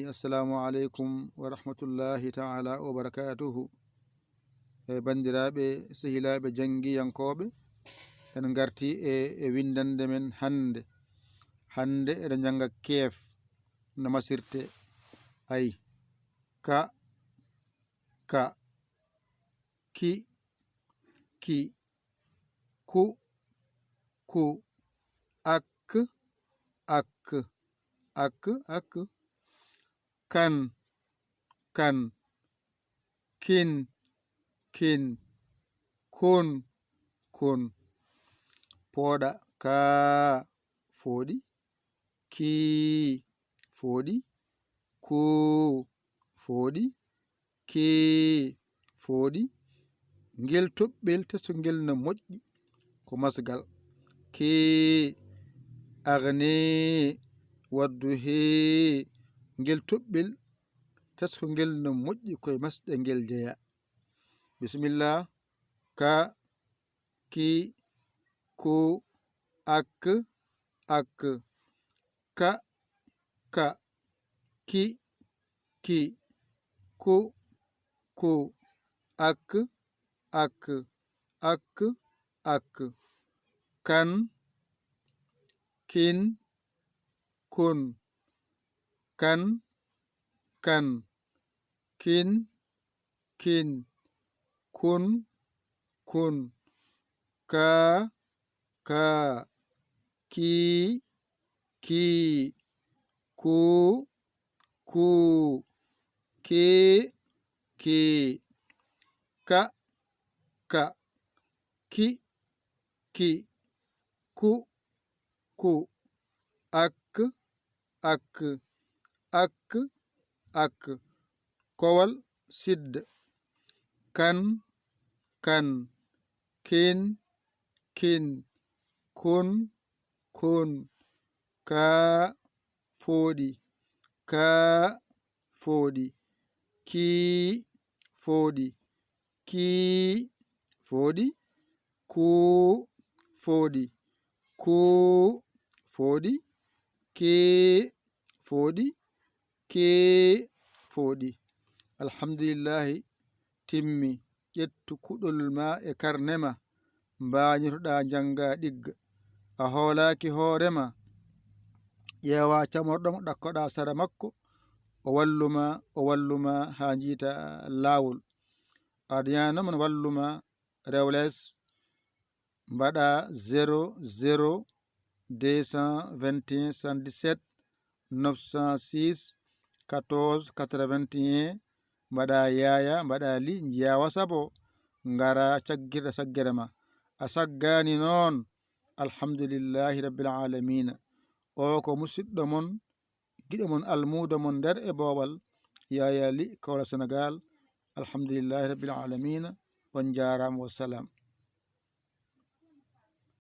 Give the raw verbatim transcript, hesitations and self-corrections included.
Assalamu aleykum wa rahmatullahi ta'ala wa barakatuhu. E banndiraaɓe, sehilaaɓe janngiyankooɓe, en ngarti e, e winndannde men hannde. Hannde eɗen njannga keef no masirte. Ay, ka, ka, ki, ki, ku, ku, ak, ak, ak, ak, kan, kan, kin, kin, kun, kun. Pooɗa, kaa, fooɗi, kii, fooɗi, kuu, fooɗi, kii, fooɗi. Ngel toɓɓel tesngel no moƴƴi, ko masgal. Kii, agni, waddu hii. Ngel toɓɓel tesngel no moƴƴi, koye masɗe ngel jeyaa. Bisimilla. Ka, ki, ku, ak, ak. Ka, ka, ki, ki, ku, ku, ak, ak, ak, ak. Kan, kin, kun. Kan, kan, kin, kin, kun, kun. Ka, ka, ki, ki, ku, ku, ki, ki. Ka, ka, ki, ki, ku, ku, ak, ak, ak, ak. Kowal sidda. Kan, kan, kin, kin, kun, kun. Ka, fooɗi, ka, fooɗi, ki, fooɗi, ki, fooɗi, ku, fooɗi, ku, fooɗi, ki, fooɗi, ki, fooɗi. Alhamdulillahi, timmi. Ƴettu kuɗol ma e karne ma, mbañotoɗaa njannga ɗigga. A hoolaaki hoore ma. Ƴeewa camorɗo mo ɗakkoɗaa sara makko, o wallu ma, o wallu ma haa njiita laawol. Adiyano mon wallu ma, rewles, mbaɗa zéro zéro deux cent vingt et un soixante-dix-sept neuf cent six quatorze quatre-vingt-un, mbaɗa yaaya, mbaɗa li, njiya WhatsApp o, ngara caggirɗa saggere ma. A saggani noon, alhamdulillahi rabbil alamina. O ko musidɗo mon, giɗo mon, almuudo mon nder e boowal, Yaya Ly, Kawla Senegal. Alhamdulillahi rabbil alamina. On njaaraama, wassalam.